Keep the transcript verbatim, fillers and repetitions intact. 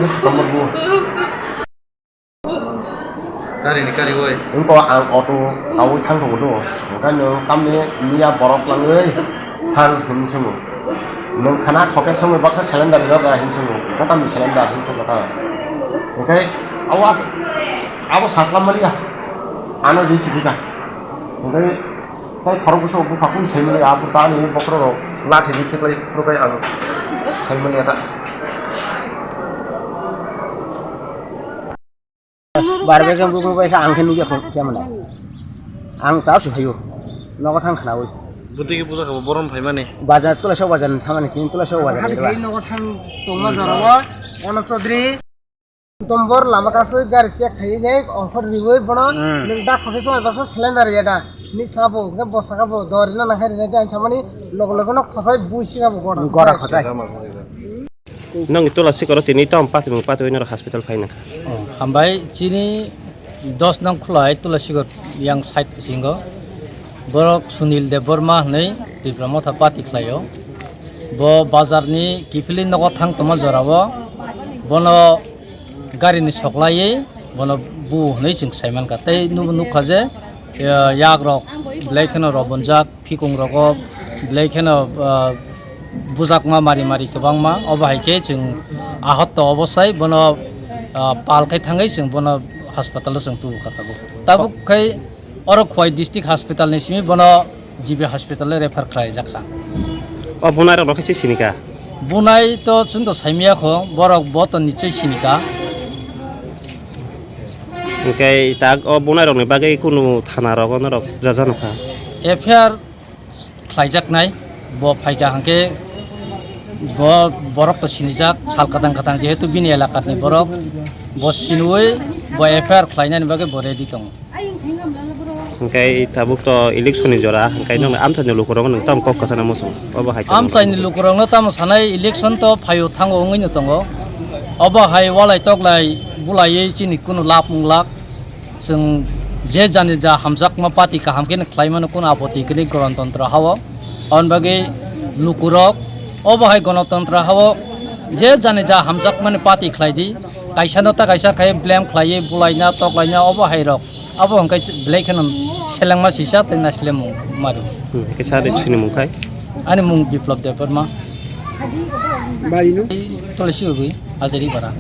Sukamor bo. Kari ni kari oi. Wngkha ang auto awi thang tongo do. Wngkha nwng tamni miya borok langwi thang hinwi swngo. Nwng khana khoke songwi baksa cylinder rijak da hinwi swngo. Wngkha tamni cylinder hinwi swngo ta. Wngkha awas abo saslam maliya. Ano di sidi ka. Wngkha tai khorok bwswk bwkha kung saimani aphuru ta ani bokhorok lathi di khiklai phuru kai ang saimani ata. Bar bai khe bukung bai khe ang khe nugya kho khe mwnai. Ang ta su hayo. Nogo thang khnawi. Bwtwi khe puja khabo borom phaimani. Bazar tula sok bazar ni thangani kini tula sok bazar ni. Hai nogo thang tongma jorao. Ono Chaudhary. Tombor lama kasui gari check khai nai ongkhor riwi bono. Hmm. Nwng da khosai somai baksa cylinder ya da. Ni sabo nge bosa kabo dori na nang khe rinai de ang samani logo logo no khosai bui singa bo gora. Gora khosai. Nang tula sikoro tini tom pati mung pati noro hospital phaina. Oh, hambai chini dos nang khulai tula sikor yang side singo. Borok Sunil Debbarma hwnwi Tipra Motha party khlaio. Bo bazarni kiphilwi nogo thang tongma jorao bono garini soklaiwi bono bu hwnwi chwng saimankha. Tei nubo nukha je, eh, yakrok belai kheno rw bonjak, phikungrogo belai kheno, ah, bujakma mari mari kwbangma. Obo hai khe chwng ahotto obosai bono, ah, pal khai thangwi chwng bono hospital-o chwng tubukha tabuk. Tabuk khai oro Khowai District Hospital ni simi bono G B Hospital-o refer khlaijakha. O bunai rok no khe se sinika? Bunai to chwng to saimaya kho, borok bo to nichoi sinika. Hwnkhe tak o bunai rok ni bagwi kunu thana rogo norok rwjano kha? F I R khlaijaknai, bo phaikha hwnkhe bo borok to sinijak, sal kwtang kwtang jehetu bini elakani borok, bo sinwi bo F I R khlainani bagwi bo ready tongo. Hwnkhe tabuk to election ni jora, hwnkhe nwng amchaini lukurok nwng tamo kok kwchana muchung? Obo hai tamo. Amchaini lukurokno tamo sanai, election to phaio thango wngwino tongo. Obo hai walai toklai bulaiwi chini kunu lab wng lak. Chwng je jani ja hamjakma party kaham khe khlaimano, kunu apoti kwrwi Ganatantro hao. Aboni bagwi lukurok obo hai Ganatantro hao je jani ja hamjakmani party khlai di, kaisa no ta kaisa khai blame khlaiwi bulaina toklaina obo hai rok. Abo hwnkhe belai kheno selengma sisa tei naislemung mari. Hmm, kisa de chini mung khai? Ani mung Biplop Debbarma. Bari no? Tolesi Ugui, Hajari Bara.